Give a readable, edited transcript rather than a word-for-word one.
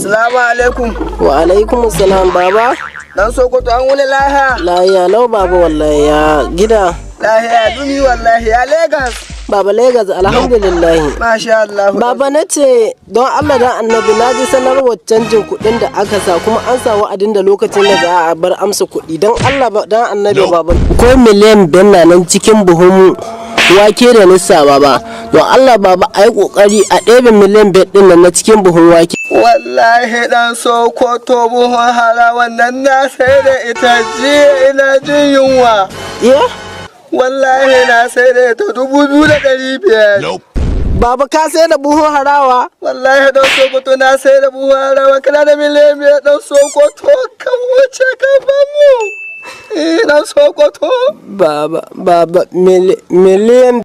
Salamu alaikum. Wa alaikum salam, baba. Dan Sokoto, an wuni lahiya? Lahiya lau, baba, wallahi. Ya gida? Lahiya dumi wallahi. Ya Legas? Baba, Legas alhamdulillah. Masha Allah. Baba, na ce don Allah dan Annabi, na ji sanarwar canjin kuɗin da aka sa, kuma an sa wa'adin da lokacin da za a bar amsa kuɗi. Don Allah dan Annabi, baba, ko miliyan 5 na nan cikin buhun wake da nissa, baba. Don Allah, baba, a yi kokari a ɗebe miliyan 5 ɗin nan na cikin buhun wake. Wallahi dan Sokoto, buhun harawan nan na sai da ita jiya, ina jin yunwa. Iya? Wallahi na sai da ita 2,500. Baba, ka sai da buhun harawa? Wallahi dan Sokoto, na sai da buhun harawa. Kana da miliyan 5, dan Sokoto, ka wuce ka bamu. Eh, dan Sokoto. Baba, baba, miliyan